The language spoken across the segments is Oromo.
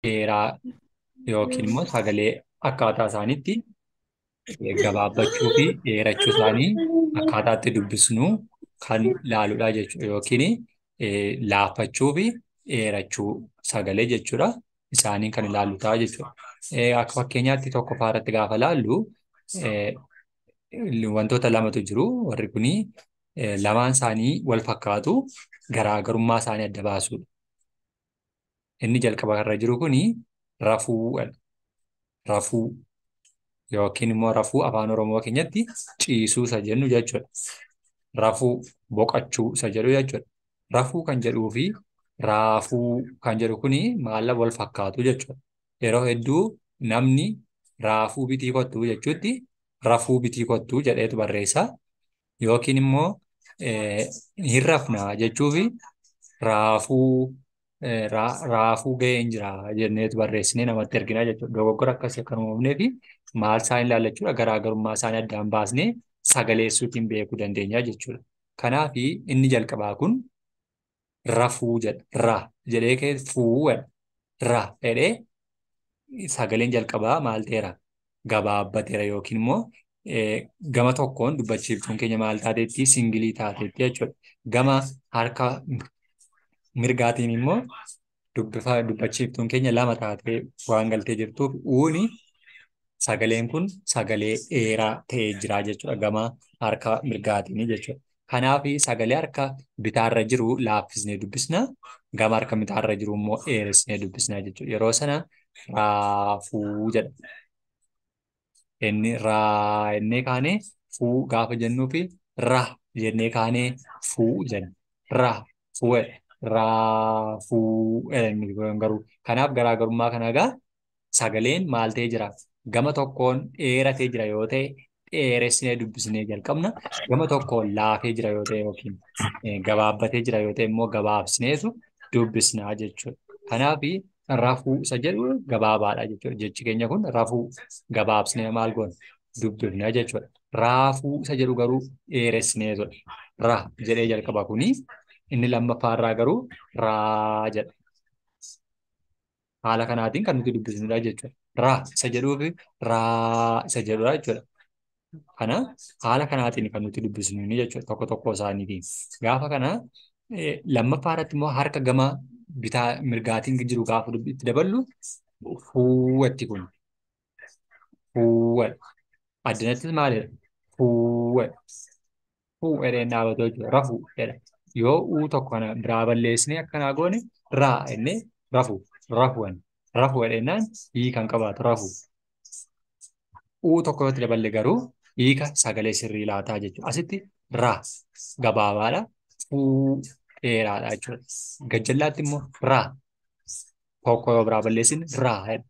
Dheeraa yookiin immoo sagalee akkaataa isaaniitti gabaabbachuu fi dheerachuu isaanii akkaataa itti dubbisnu kan ilaaludha jechuudha. Yookiin laaffachuu fi dheerachuu sagalee jechuudha. Isaaniin kan ilaallu ta'a jechuudha. Akka fakkeenyaatti tokkoffaa irratti gaafa ilaallu wantoota lamatu jiru. Warri kuni lamaan isaanii wal fakkaatu, garaagarummaa isaanii adda baasuudha. Inni jalqaba irra jiru kuni rafuudha. Rafuu yookiin immoo rafuu afaan Oromoo keenyatti ciisuu isa jennu jechuudha. Rafuu boqochuu isa jedhu jechuudha. Rafuu kan jedhuu fi raafuu kan jedhu kuni maalla wal fakkaatu jechuudha. Yeroo hedduu namni raafuu bitii kottuu jechuutti rafuu bitii kottuu jedheetu barreessa. Yookiin immoo hin rafnaa jechuufi raafuu raafuu ga'een jira jenneetu barreessinee namatti ergina jechuudha. Dogoggora akkasii akka hin uumamnee fi maal isaan ilaallachuudha garaagarummaa isaanii addaan baasnee sagaleessuutiin beekuu dandeenya jechuudha. Kanaaf inni jalqabaa kun rafuu jedha. Ra jedhee kee fuu jedha. Ra jedhee sagaleen jalqabaa maal ta'eera? Gabaabbateera yookiin immoo gama tokkoon dubbachiiftuun keenya maal taateetti? Singilii taateetti jechuudha. Gama harka mirgaatiin immoo dubbachiiftuun keenya lama taatee waan galtee jirtuuf uuni sagaleen kun sagalee dheeraa ta'ee jira jechuudha. Gama harka mirgaatiin jechuudha. Kanaaf sagalee harka bitaarra jiru laaffisnee dubbisna. Gama harka bitaarra jiru immoo dheeressinee dubbisna jechuudha. Yeroo sana raafuu jedha. Inni raa jennee kaanee fuu gaafa jennuu fi ra jennee kaanee fuu jenna. Ra fuu jedha. Raafuu jedha inni garuu. Kanaaf garaagarummaa kana egaa sagaleen maal ta'ee jira? Gama tokkoon dheeratee jira yoo ta'e dheeressinee dubbisnee jalqabna. Gama tokkoon laafee jira yoo ta'e yookiin gabaabbatee jira yoo ta'e immoo gabaabsineetu dubbisnaa jechuudha. Kanaaf rafuu isa jedhu gabaabaadha jechuudha. Jechi keenya kun rafuu gabaabsinee maal goona? Dubbifna jechuudha. Raafuu isa jedhu garuu dheeressineetudha. Ra jedhee jalqaba kuni inni lammaffaarraa garuu raa jedha. Haala kanaatiin kan nuti dubbisnudha jechuudha. Ra isa jedhuu fi raa isa jedhudha jechuudha. Kana haala kanaatiin kan nuti dubbisnu jechuudha tokko tokko isaaniitiin. Gaafa kana lammaffaa irratti immoo harka gama bitaa mirgaatiin jiru gaafa itti daballu fuuwwatti kun. Fuuwwadha. Addanattis maalidha? Fuuwwadha. Fuu jedhee dhaabatu jechuudha. Rafuu jedha. Yoo uu tokko kana biraa balleessinee akkanaa goone raa jennee rafu rafuwan rafu jedhennaan hiika hin qabaatu rafu. Uu tokko yoo itti daballe garuu hiika sagalee sirrii laataa jechuudha. Asitti ra gabaabaadha. Fuu dheeraadha jechuudha. Gajjallaatti immoo ra tokko yoo biraa balleessine raa jedha.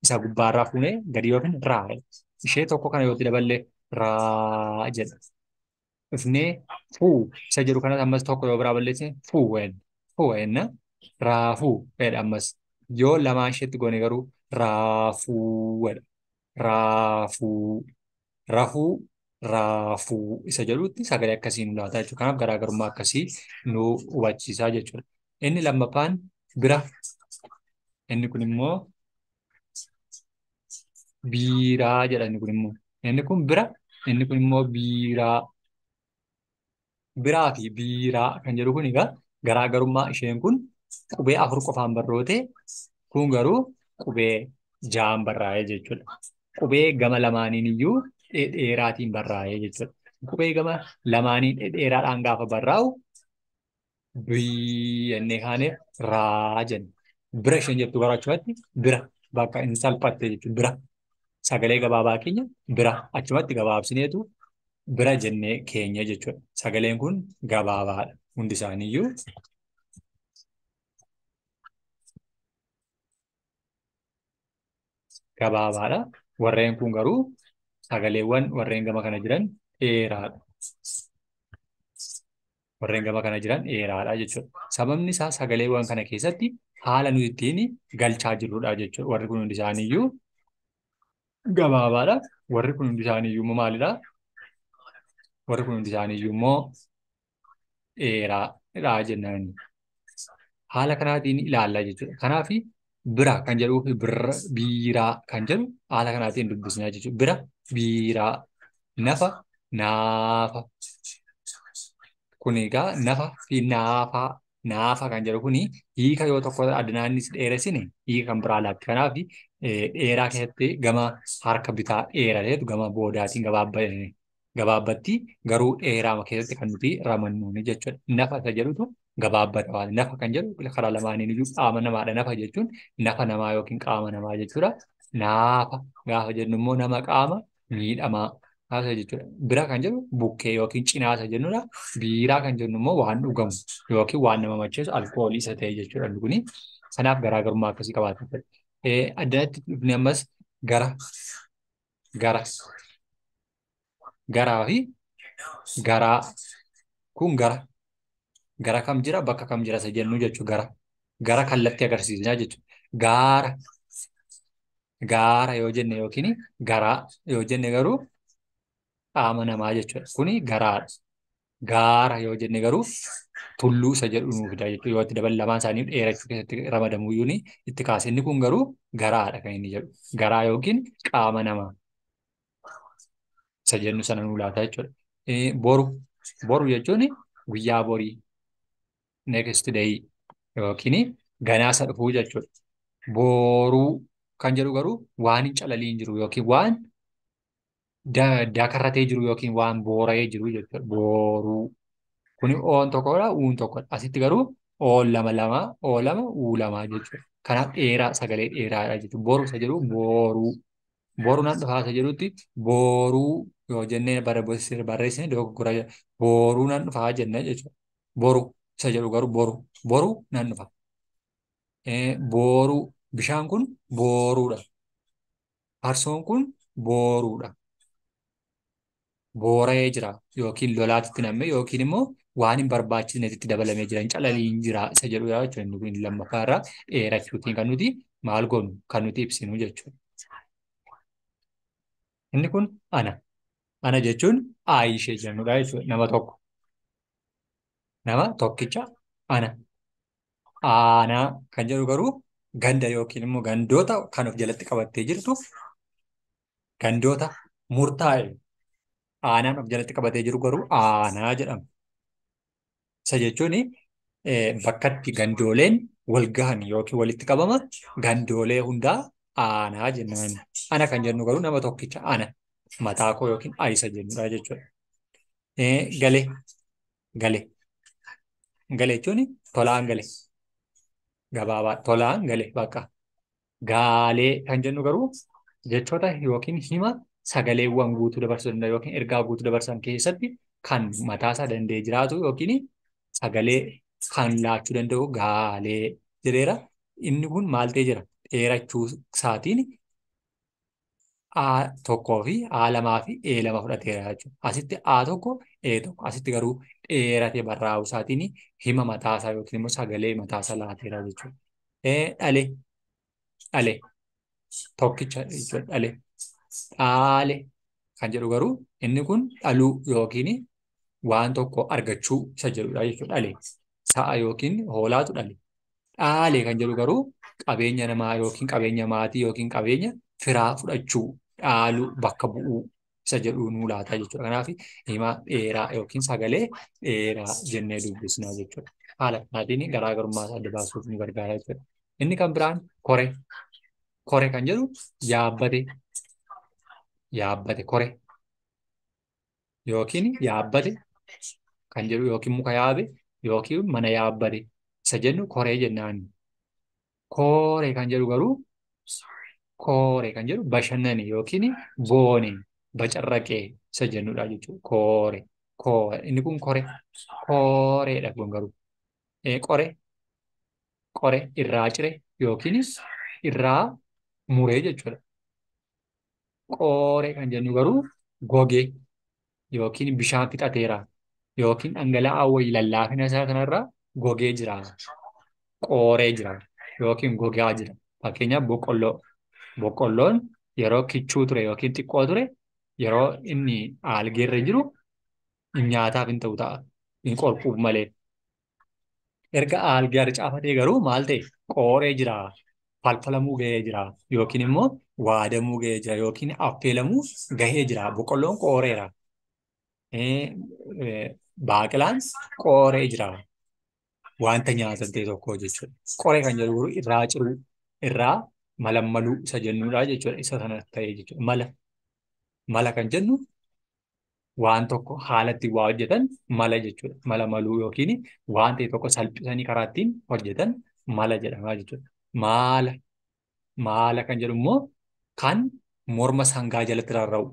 Isa gubbaarraa fuunee gadi yoo finne raa jedha. Ishee tokko kana yoo itti daballe raa jedha. Dhufnee fuu isa jedhu kanas ammas tokko yoo biraa balleessine fuu jenna. Fuu jenna. Raafuu jedha ammas. Yoo lamaan isheetti goone garuu raafuu jedha. Raafuu. Rafuu raafuu isa jedhutti sagalee akkasii nu laata jechuudha. Kanaaf garaagarummaa akkasii nu hubachiisaa jechuudha. Inni lammaffaan bira. Inni kun immoo biiraa jedha inni kun immoo. Inni kun bira, inni kun immoo biiraa. Biraa fi biiraa kan jedhu kun egaa garaagarummaa isheen kun qubee 4 qofaan barroote kun garuu qubee 6 barraa'ee jechuudha. Qubee gama lamaaniin iyyuu dheeraatiin barraa'ee jechuudha. Qubee gama lamaaniin dheeraadhaan gaafa barraa'u bii jennee kaanee raa jenna. Bira isheen jettu garuu achumatti bira bakka hin salphatte jechuudha. Bira sagalee gabaabaa keenya bira achumatti gabaabsineetu bira jennee keenya jechuudha. Sagaleen kun gabaabaadha. Hundi isaaniiyyuu gabaabaadha. Warreen kun garuu sagaleewwan warreen gama kana jiran dheeraadha. Warreen gama kana jiran dheeraadha jechuudha. Sababni isaa sagaleewwan kana keessatti haala nuti ittiin galchaa jirrudha jechuudha. Warri kun hundi isaaniiyyuu gabaabaadha. Warri kun hundi isaaniiyyuu immoo maalidha? Warri kun hundi isaaniiyyuu immoo dheeraadha jennaan. Haala kanaatiin ilaallaa jechuudha. Kanaaf Bira kan jedhuu fi biiraa kan jedhu haala kanaatiin dubbisnaa jechuudha. Bira, biiraa, nafa, naafa. Kun egaa nafa fi naafaa, naafa kan jedhu kuni hiika yoo tokko addanaannis dheeressine hiika kan biraa laatti. Kanaaf dheeraa keessatti gama harka bitaa dheerateetu gama boodaatiin gabaabbatti garuu dheeraa keessatti kan nuti ramannuuni jechuudha. Nafa isa jedhutu gabaabbata waan nafa kan jedhu karaa lamaaniin iyyuu qaama namaadha. Nafa jechuun nafa namaa yookiin qaama namaa jechuudha. Naafa gaafa jennu immoo nama qaama miidhamaa gaafa jechuudha. Bira kan jedhu bukkee yookiin cinaa isa jennudha. Biiraa kan jennu immoo waan dhugamu yookiin waan nama macheessu alkoolii isa ta'e jechuudha. Inni kuni sanaaf garaagarummaa akkasii qabaata. Addanatti dhufne ammas gara gara garaa fi garaa kun gara gara kam jira bakka kam jira isa jennu jechuudha. Gara gara kallattii agarsiisnaa jechuudha. Gaara gaara yoo jenne yookiin garaa yoo jenne garuu qaama namaa jechuudha. Kuni garaadha. Gaara yoo jenne garuu tulluu isa jedhu nuuf fida jechuudha. Yoo itti dabalan lamaan isaanii dheerachuu keessatti ramadamu iyyuu itti kaase. Inni kun garuu garaadha kan inni jedhu. Garaa yookiin qaama namaa isa jennu sana nuu laata jechuudha. Boru boru jechuun guyyaa borii next day yookiin ganaa isa dhufuu jechuudha. Boruu kan jedhu garuu waan hin calaliin jiru yookiin waan dakarratee jiru yookiin waan boora'ee jiru jechuudha. Boruu kuni oon tokkodha, uun tokkodha. Asitti garuu oon lama lama, oo lama, uu lama jechuudha. Kanaaf dheeraa sagalee dheeraadha jechuudha. Boru isa jedhu boruu. Boru nan dhufaa isa jedhutti boruu yoo jennee barreessine dogoggora jedha. Boruu nan dhufaa jennee jechuudha. Boru isa jedhu garuu boru. Boru nan dhufa. Boruu bishaan kun boruudha. Farsoon kun boruudha. Boora'ee jira yookiin lolaatti namme yookiin immoo waan hin barbaachisnetti dabalamee jira hin calaliin jira isa jedhudha jechuudha. Inni kun lammaffaa irraa dheerachuutiin kan nuti maal goonu kan nuti ibsinu jechuudha. Inni kun ana. Ana jechuun aayishee jennudha jechuudha. Nama tokko. Nama tokkicha ana. Aanaa kan jedhu garuu ganda yookiin immoo gandoota kan of jalatti qabattee jirtu gandoota murtaa'e aanaan of jalatti qabatee jiru garuu aanaa jedhama. Isa jechuun bakkatti gandooleen wal gahan yookiin walitti qabama gandoolee hundaa aanaa jennaan. Ana kan jennu garuu nama tokkicha ana mataa koo yookiin ayisa jennudha jechuudha. Gale gale gale jechuun tolaan gale gabaabaa tolaan gale bakka. Gaalee kan jennu garuu jechoota yookiin hima sagaleewwan guutuu dabarsuu danda'an yookiin ergaa guutuu dabarsan keessatti kan mataasaa danda'ee jiraatu yookiin sagalee kan laachuu danda'u gaalee jedheera. Inni kun maal ta'ee jira? Dheerachuu isaatiin A tokkoo fi A lamaa fi E lama fudhateera jechuudha. Asitti A tokko E tokko asitti garuu dheeratee barraa'uu isaatiin hima mataasaa yookiin immoo sagalee mataasaa laateera jechuudha. Dhale dhale tokkicha jechuudha dhale. Dhaale kan jedhu garuu inni kun dhaluu yookiin waan tokko argachuu isa jedhudha jechuudha. Dhale sa'a yookiin hoolaatu dhale. Dhaale kan jedhu garuu qabeenya namaa yookiin qabeenya maatii yookiin qabeenya firaa fudhachuu dhaaluu bakka bu'uu isa jedhu nuu laata jechuudha. Kanaaf hima dheeraa yookiin sagalee dheeraa jennee dubbisna jechuudha. Haala kanaatiin garaagarummaa isaa adda baasuuf nu gargaara jechuudha. Inni kan biraan kore. Kore kan jedhu yaabbate yaabbate kore yookiin yaabbate kan jedhu yookiin muka yaabe yookiin mana yaabbate isa jennu koree jennaan. Kooree kan jedhu garuu kooree kan jedhu bashannane yookiin boone bacarraqee isa jennudha jechuudha. Kooree kooree inni kun kore kooreedha kun garuu qore qore irraa cire yookiin irraa muree jechuudha. Qooree kan jennu garuu gogee yookiin bishaan fixateera yookiin dhangala'aa wayii lallaafina isaa kanarraa gogee jira. Qooree jira yookiin gogaa jira. Fakkeenyaaf boqqolloo. Boqqolloon yeroo kichuu ture yookiin xiqqoo ture yeroo inni algeerra jiru nyaataaf hin ta'u ta'a. Hin qorquuf malee. Erga algee harcaafatee garuu maal ta'e qooree jira. Falfalamuu gahee jira yookiin immoo waadamuu gahee jira yookiin affeelamuu gahee jira. Boqqolloon qooreera. Baaqelaan qooree jira. Wanta nyaatan ta'e tokko jechuudha. Qoree kan jedhu garuu irraa ciruu, irraa malammaluu isa jennuudha jechuudha. Isa sana ta'e jechuudha. Mala kan jennu waan tokko haala ittiin waa hojjetan mala jechuudha. Mala maluu yookiin waan ta'e tokko salphisanii karaa ittiin hojjetan mala jedhama jechuudha. Maala maala kan jedhu immoo kan morma sangaa jalatti rarra'u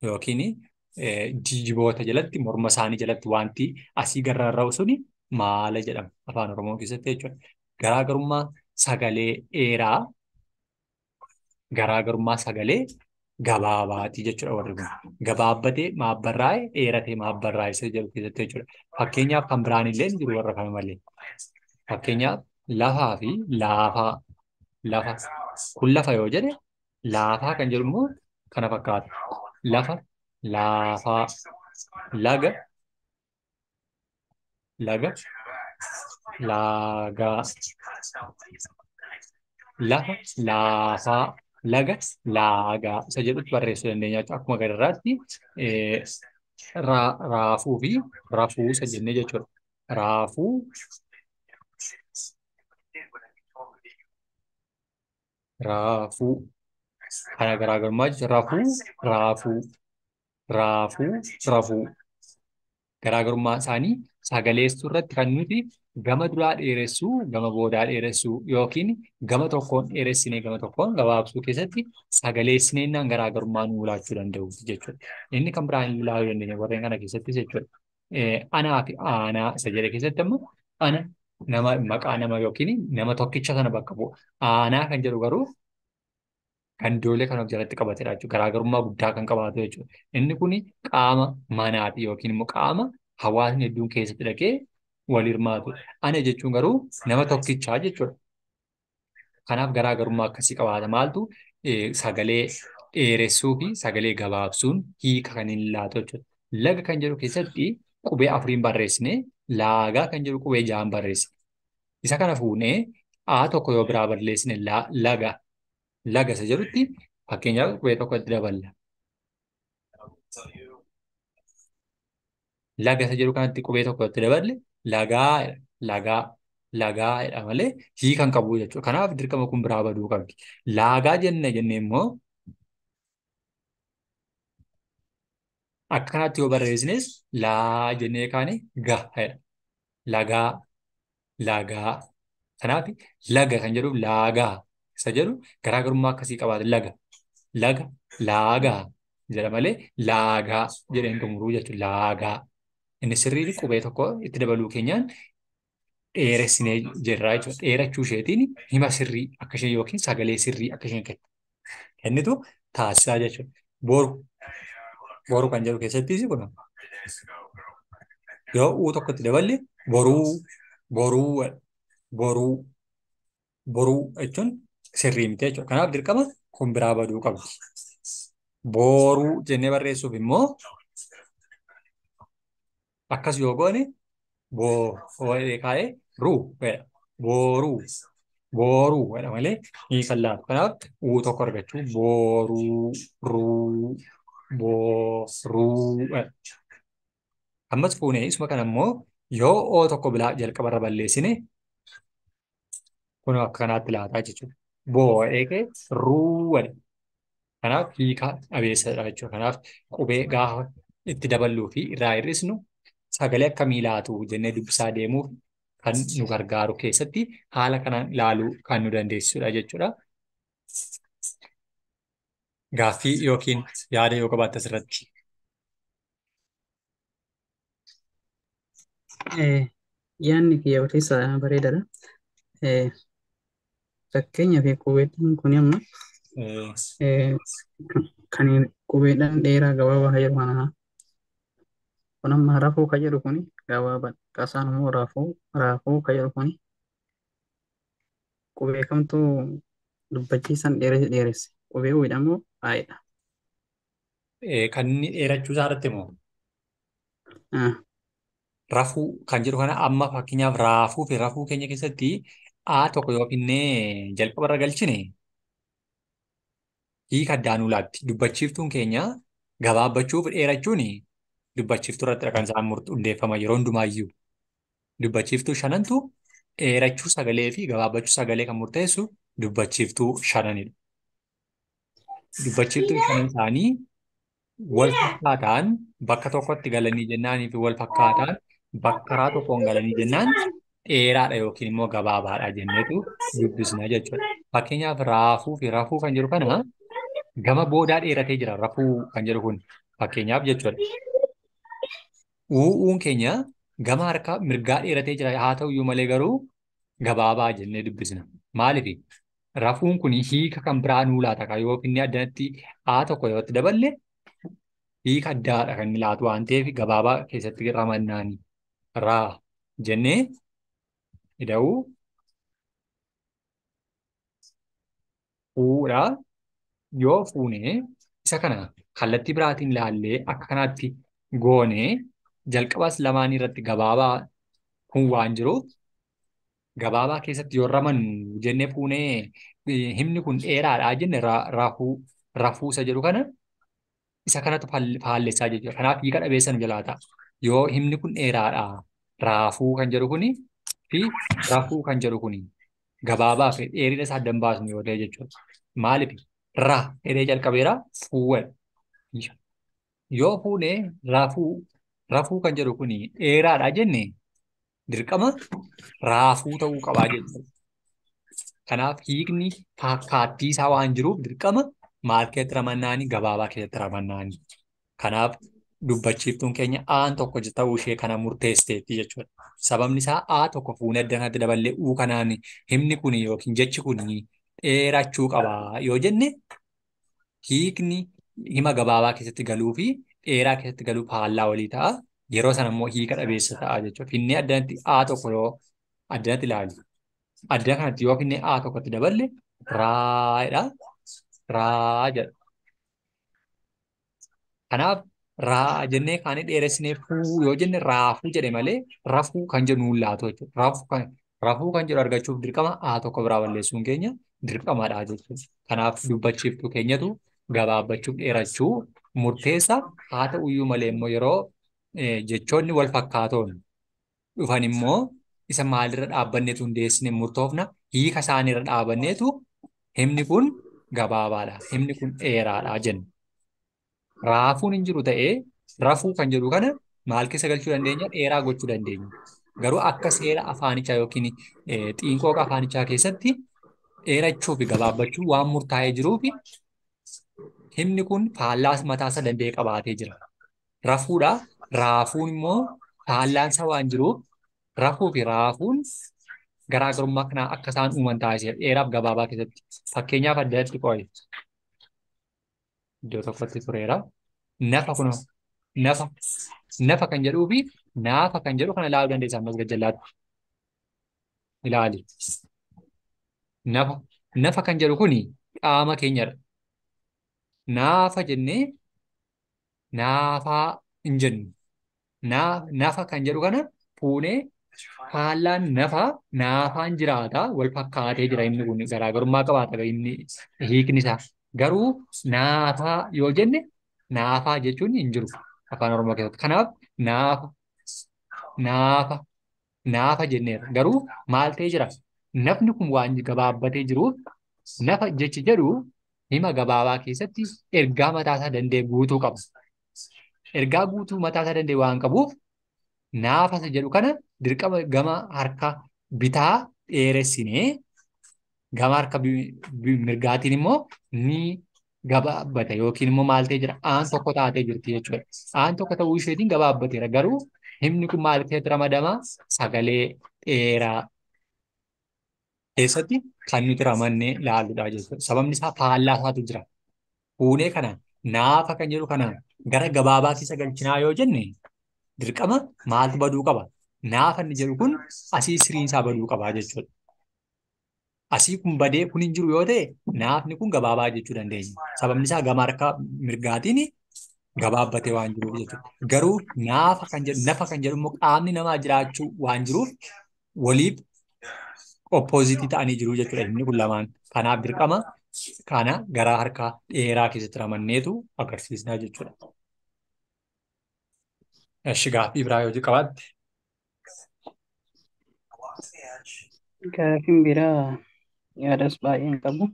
yookiin jijiboota jalatti morma isaanii jalatti wanti asii gad rarra'u suni maala jedhama afaan Oromoo keessatti jechuudha. Garaagarummaa sagalee dheeraa, garaagarummaa sagalee gabaabaati jechuudha warri kun. Gabaabbatee maabbarraa'e, dheeratee maabbarraa'e isa jedhu keessatti jechuudha. Fakkeenyaaf kan biraan illee ni jiru warra kana malee. Fakkeenyaaf lafaa fi laafaa. Lafa. Kun lafa yoo jedhe laafaa kan jedhu immoo kana fakkaata. Lafa, laafaa, laga, laga, laagaa. Lafa, laafaa, laga, laagaa isa jedhutti barreessuu dandeenya jechuudha. Akkuma gararraatti raafuu fi rafuu isa jennee jechuudha. Raafuu, raafuu. Kana garaagarummaa jechuudha. Rafuu, raafuu, raafuu, rafuu. Garaagarummaa isaanii sagaleessuu irratti kan nuti gama duraa dheeressuu, gama boodaa dheeressuu yookiin gama tokkoon dheeressinee gama tokkoon gabaabsuu keessatti sagaleessineennaan garaagarummaa nuu laachuu danda'u jechuudha. Inni kan biraan ilaaluu dandeenya warreen kana keessattis jechuudha. Anaa fi aanaa isa jedhe keessatti ammoo ana nama maqaa nama yookiin nama tokkicha sana bakka bu'a. Aanaa kan jedhu garuu gandoolee kan of jalatti qabatedha jechuudha. Garaagarummaa guddaa kan qabaatu jechuudha. Inni kun qaama manaati yookiin immoo qaama hawaasni hedduun keessatti dhaqee wal hirmaatu. Ana jechuun garuu nama tokkichaa jechuudha. Kanaaf garaagarummaa akkasii qabaata. Maaltu sagalee dheeressuu fi sagalee gabaabsuun hiika kan hin laatu jechuudha. Laga kan jedhu keessatti qubee 4 barreessine, laagaa kan jedhu qubee 6 barreessine. Isa kana fuunee A tokko yoo biraa barreessine laga laga isa jedhutti fakkeenyaaf qubee tokko itti daballa. Laga isa jedhu kanatti qubee tokko itti daballe lagaa jedha. Lagaa lagaa jedha malee hiika hin qabu jechuudha. Kanaaf dirqama kun biraa baduu qabdi. Laagaa jenne immoo akka kanaatti yoo barreessines laa jennee kaane ga jedha. Lagaa lagaa. Kanaaf laga kan jedhu laagaa isa jedhu garaagarummaa akkasii qabaata. Laga laga laagaa jedha malee laagaa jedheen xumuruu jechuudha. Laagaa. Inni sirriin qubee tokko itti dabaluu keenyaan dheeressinee jirra jechuudha. Dheerachuu isheetiin hima sirrii akka isheen yookiin sagalee sirrii akka isheen kennitu taasisaa jechuudha. Boru boru kan jedhu keessattis kun yoo uu tokko itti daballe boruu boruu boruu boruu jechuun sirrii miti jechuudha. Kanaaf dirqama kun biraa baduu qabdi. Boruu jennee barreessuuf immoo akkas yoo goone boo kaa'ee ruu jedha. Booruu booruu jedha malee hiika hin laatu. Kanaaf uu tokko argachuu booruu ruu booruu jedha. Ammas fuunee isuma kana immoo yoo oo tokko bilaa jalqabarra balleessine kun akka kanaatti laataa jechuudha. Boo'ee kee ruu jedha. Kanaaf hiika dhabeessadha jechuudha. Kanaaf qubee gaafa itti daballuu fi irraa hir'isnu sagalee akkamii laatu jennee dubbisaa deemuuf kan nu gargaaru keessatti haala kanaan ilaaluu kan nu dandeessisudha jechuudha. Gaaffii yookiin yaada yoo qabaatte asirratti. Yaadni kiyya barreessaa bareedaadha. Fakkeenyaaf qubeedhaan kun amma kan qubeedhaan dheeraa gabaabaa kan jedhu kana kun amma rafuu kan jedhu kun gabaabaadha. Qasaan immoo raafuu raafuu kan jedhu kun qubee kamtu dubbachiisan dheeresse dheeresse. Qubee uidha moo aayidha? Kan inni dheerachuu isaa irratti moo rafuu kan jedhu kana amma fakkeenyaaf raafuu fi rafuu keenya keessatti A tokko yoo finnee jalqabarra galchine hiika addaa nuu laatti. Dubbachiiftuun keenya gabaabbachuuf dheerachuun dubbachiiftuu irratti kan isaan hundeeffama yeroo hundumaayyuu. Dubbachiiftuu shanantu dheerachuu sagalee fi gabaabbachuu sagalee kan murteessu dubbachiiftuu shananidha. Dubbachiiftuu shanan isaanii wal fakkaataan bakka tokkotti galanii jennaanii fi wal fakkaataan bakka karaa tokkoon galanii jennaan dheeraadha yookiin immoo gabaabaadha jenneetu dubbisna jechuudha. Fakkeenyaaf raafuu fi rafuu kan jedhu kana gama boodaa dheeratee jira rafuu kan jedhu kun fakkeenyaaf jechuudha. U'uun keenya gama harka mirgaa dheeratee jira haa ta'uyyuu malee garuu gabaabaa jennee dubbisna. Maaliif? Rafuun kun hiika kan biraa nuu laata kan yoo inni addanatti A tokko yoo itti daballe hiika addaadha kan inni laatu waan ta'eef gabaabaa keessatti ramannaani. Raa jennee ida'uu fuudha yoo fuune isa kana kallattii biraatiin ilaallee akka kanaatti goone jalqabas lamaan irratti gabaabaa kun waan jiruuf gabaabaa keessatti yoo ramannu jennee fuunee himni kun dheeraadha jenne rafuu isa jedhu kana isa kanatu faallessaa jechuudha. Kanaaf hiika dhabeessa nu jalaa ta'a. Yoo himni kun dheeraadha raafuu kan jedhu kuni fi rafuu kan jedhu kuni gabaabaa fi dheerina isaa adda hin baasnu yoo ta'e jechuudha. Maaliif ra dheeree jalqabeera fuuwwan. Yoo fuunee rafuu kan jedhu kuni dheeraadha jenne dirqama raafuu ta'uu qabaa jechuudha. Kanaaf hiikni fakkaattii isaa waan jiruuf dirqama maal keessatti ramannaani gabaabaa keessatti ramannaani. Kanaaf dubbachiiftuun keenya aan tokko ta'uu ishee kana murteessiteetti jechuudha. Sababni isaa A tokko fuunee adda kanatti daballee U kanaan himni kun yookiin jechi kun dheerachuu qaba yoo jenne hiikni hima gabaabaa keessatti galuu fi dheeraa keessatti galuu faallaa walii ta'a. Yeroo sana immoo hiika dhabeessa ta'a jechuudha. Finnee addanatti A tokko yoo addanatti ilaalu. Adda kanatti yoo finnee A tokkotti daballe raadha. Raa jedha. Kanaaf raa jennee kaanii dheeressinee fuu yoo jenne raafuu jedhe malee rafuu kan jedhu nuun laatu jechuudha. Rafuu kan jedhu argachuuf dirqama A tokko biraa balleessuun keenya dirqamadha jechuudha. Kanaaf dubbachiiftuu keenyatu gabaabbachuuf dheerachuu murteessa. Haa ta'uyyuu malee immoo yeroo jechoonni wal fakkaatoon dhufan immoo isa maalirra dhaabbanneetu hundeessine murtoofna hiika isaaniirra dhaabanneetu himni kun gabaabaadha himni kun dheeraadha jenna. Raafuun hin jiru ta'ee rafuu kan jedhu kana maal keessa galchuu dandeenya? Dheeraa gochuu dandeenya. Garuu akka seera afaanichaa yookiin xiinqooqa afaanichaa keessatti dheerachuu fi gabaabbachuu waan murtaa'ee jiruuf himni kun faallaa mataasaa danda'e qabaatee jira. Rafuudha. Raafuun immoo faallaansa waan jiruuf rafuu fi raafuun garaagarummaa kanaa akka isaan uuman taasiseera dheeraaf gabaabaa keessatti. Fakkeenyaaf adda qo'e iddoo tokkotti tureera. Nafa kun nafa kan jedhuu fi naafa kan jedhu kana ilaaluu dandeessa ammas gajjallaatti. Ilaali. Nafa kan jedhu kuni qaama keenyadha. Naafa jennee naafaa hin jennu. Nafa kan jedhu kana fuunee faallaan nafa naafaan jiraata wal fakkaatee jira inni kun garaagarummaa qabaata inni hiikni isaa. Garuu naafaa yoo jenne naafaa jechuun hin jiru afaan Oromoo keessatti. Kanaaf naafa naafa jenneerra. Garuu maal ta'ee jira? Nafni kun waan gabaabbatee jiruuf nafa jechi jedhu hima gabaabaa keessatti ergaa mataasaa danda'e guutuu qaba. Ergaa guutuu mataasaa danda'e waan qabuuf naafa isa jedhu kana dirqama gama harka bitaa dheeressinee gama harka mirgaatiin immoo ni gabaabbata yookiin immoo maal ta'ee jira? Aan tokko taatee jirti jechuudha. Aan tokko ta'uu isheetiin gabaabbateera. Garuu himni kun maal keessatti ramadama? Sagalee dheeraa keessatti kan nuti ramannee ilaaludha jechuudha. Sababni isaa faallaa isaatu jira. Fuunee kana naafa kan jedhu kana gara gabaabaa keessa galchinaa yoo jenne dirqama maaltu baduu qaba? Naafa inni jedhu kun asii siriin isaa baduu qaba jechuudha. Asii kun badee kun hin jiru yoo ta'e naafni kun gabaabaa jechuu dandeenya. Sababni isaa gama harka mirgaatiin gabaabbatee waan jiruuf jechuudha. Garuu naafa kan jedhu nafa kan jedhu immoo qaamni namaa jiraachuu waan jiruuf waliif Oppozitii ta'anii jiru jechuudha inni kun lamaan. Kanaaf dirqama kana gara harka dheeraa keessatti ramanneetu agarsiisnaa jechuudha. Eshi gaaffii biraa yoo qabaatte. Gaaffiin biraa yaadas baay'een qabu.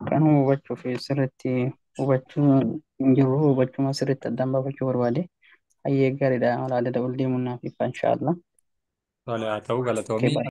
Kan hubachuuf sirriitti hubachuu hin jiru hubachuma sirriitti addaan baafachuu barbaade. Hayyee gaariidha mala adda ol deemuun naaf ifa inshaallah. Tole haa ta'u Okay, galatoomii. bye.